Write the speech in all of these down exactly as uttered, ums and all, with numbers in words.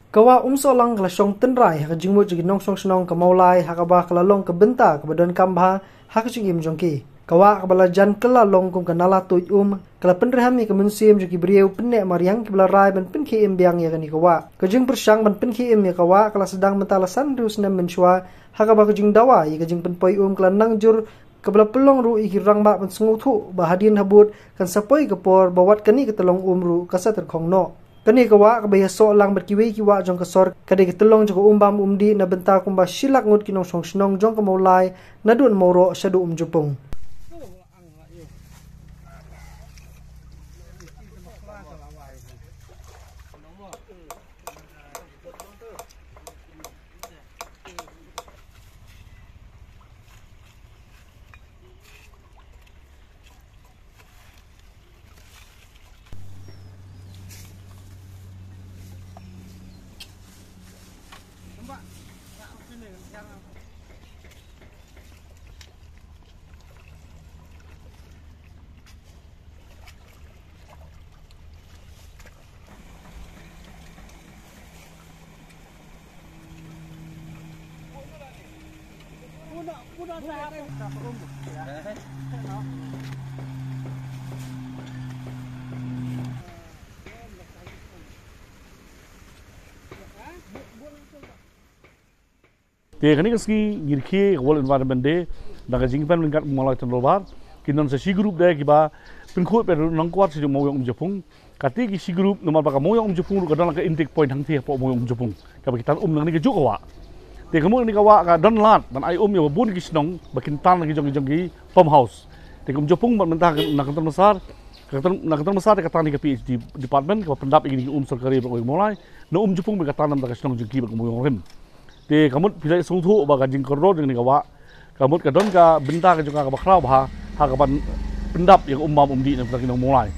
Ka wah Umsohlang ka la shong tynrai ha ka jingmut jong ki nongshong shnong ka Mawlai ha kaba ka la long ka bynta kaba donkam bha ha ka jingim jong ki. Ka wah kaba la jan kylla long kum ka nala tuid um ka la pynrhem ïa ka mynsiem jong ki briew pynneh mariang kiba la rai ban pynkhie im biang ïa kane ka wah. Ka jingpyrshang ban pynkhie im ïa ka wah ka la sdang mynta la san hynriew snem mynshuwa ha kaba ka jingdawa ïa ka jingpynpoi um ka la nang jur kaba la pynlong ruh ïa ki rangbah ban sngewthuh ba hadien habud kan sa poi ka por ba wat kane ka tyllong um ruh ka sa tyrkhong noh. Kane ka wah kaba ïasoh lang bad kiwei ki wah jong ka sor ka dei ka tyllong jong ka um bam um dih na bynta kumba shi lak ngut ki nongshong shnong jong ka Mawlai naduh Mawroh shaduh Umjapung. Te kane ka sngi ngi rkhie ka World Environment Day da ka jingpynlong ryngkat u Mawlai Tondorbar. Ki don sa shi group de kiba pynkhuid beit nongkwah sha Mawiong Umjapung. Kata ki shi group namar ba ka Mawiong Umjapung ruh ka don la ka intake point hangtei hapoh Mawiong Umjapung. Kaba ki tan um na kane kajuh ka wah. Te ka mut kane ka wah ka don lad ban ai um ïa ba bun ki shnong ba kin tan la ki jong ki jong ki pump house. Te ka Umjapung bad mynta na ka Kynton Massar, ka Kynton, na ka Kynton Massar te ka tan ïa ka P H D department kaba pyndap ïa kine ki um sorkari bad ka Mawlai. Na Umjapung bad ka tan namar ka shnong jong ki bad ka Mawiong Rim. Te ka mut phi la sngewthuh ba ka jingkordor jong kane ka wah ka mut ka don ka bynta ka jong ka kaba khraw bha ha kaban pyndap ïa ka um bam um dih na ki nong Mawlai.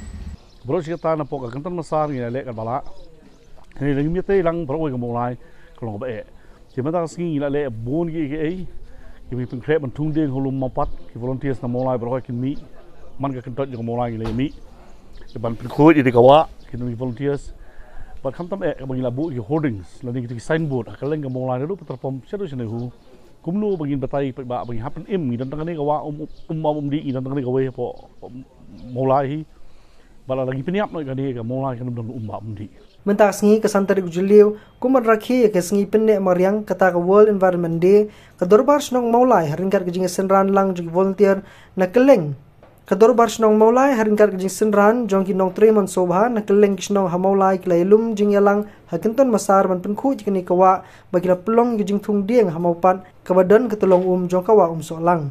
Baroh shi katta napoh ka Kynton Massar ngi la leh katba lah. Hynrei ngim ïatei lang baroh kawei ka Mawlai ka long kaba eh. Te mynta ka sngi ngi la leh bun kiei kiei. Ngi pynkhreh ban thung dieng ha u lum Mawpat, ki volunteers na Mawlai baroh kin mih. Man ka kyntoit jong ka Mawlai ngi la mih ban pynkhuid ïa ka wah, ki nong ki volunteers. Bad khamtam eh kaba ngi la buh ki hoardings lane ki signboard ha kylleng ka Mawlai naduh Patar Pump shaduh shane hi. Kumno ba ngin batai paidbah ba ngi hap ban im, ngi don tang kane ka wah um, um bam um dih, ngi don tang kane kawei hapoh Mawlai hi. Bad lada ngi pynïap noh ïa kane ka Mawlai kan ym don um bam um dih. Mynta ka sngi ka san tarik u Jylliew, kum ban rakhe ïa ka sngi pynneh mariang kata ka World Environment Day, ka Dorbar Shnong Mawlai ha ryngkat ka jingsynran lang jong ki volunteer na kylleng. Ka Dorbar Shnong Mawlai ha ryngkat ka jingsynran jong ki nongtrei mon sngewbha na kylleng ki shnong ha Mawlai ki la ïalum jingïalang ha Kynton Massar ban pynkhuid ïa kane ka wah ba ki la pynlong ïa ka jingthung dieng ha Mawpat kaba don ka tyllong um jong ka wah Umsohlang.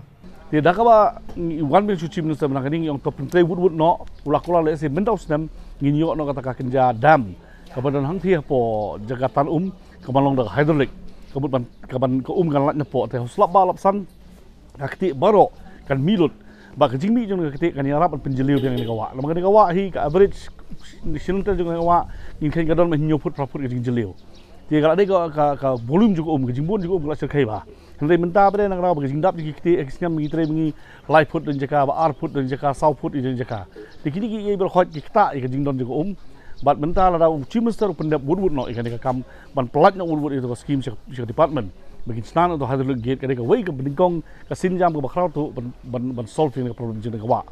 Te da kaba ngi wan biang sha u Chief Minister mynta ka sngi ngi ong to pyntrei wut wut noh, u la kular lehse mynta u snem ngin ïoh noh kata ka Kynja Dam kaba don hangtei hapoh jaka tan um kaba long da ka hydraulic. Ka mut ban, kaban ka um kan lait napoh te ha u slap ba lapsan ka ktieh baroh kan mih lut. Bad ka jingmih jong ka ktieh kan ïarap ban pynjylliew biang ïa kane ka wah. Namar kane ka wah hi ka average shi lynter jong kane ka wah ngin kheiñ ka don ma hynñiew phut phra phut ka jingjylliew. Te ka la dei ka, ka, ka volume jong ka um, ka jingbun jong ka um ka la shyrkhei bha. Hynrei mynta pat de na ka daw ba ka jingdap jong ki ktieh ha ki snem ngi trei ba ngi lai phut don jaka, ba ar phut don jaka, saw phut don jaka. Te kine kiei kiei baroh ki ktah ïa ka jingdon jong ka um. Bad mynta lada u Chief Minister u pyndep wut wut noh ïa kane ka kam ban pyllait noh wut wut ïa ka skim sha, sha ka department ba kin shna noh ïa ka hydraulic gate, ka dei kawei ka banyngkong ka sienjam kaba khraw tuh ban, ban, ban solve ïa ka problem jong ka wah.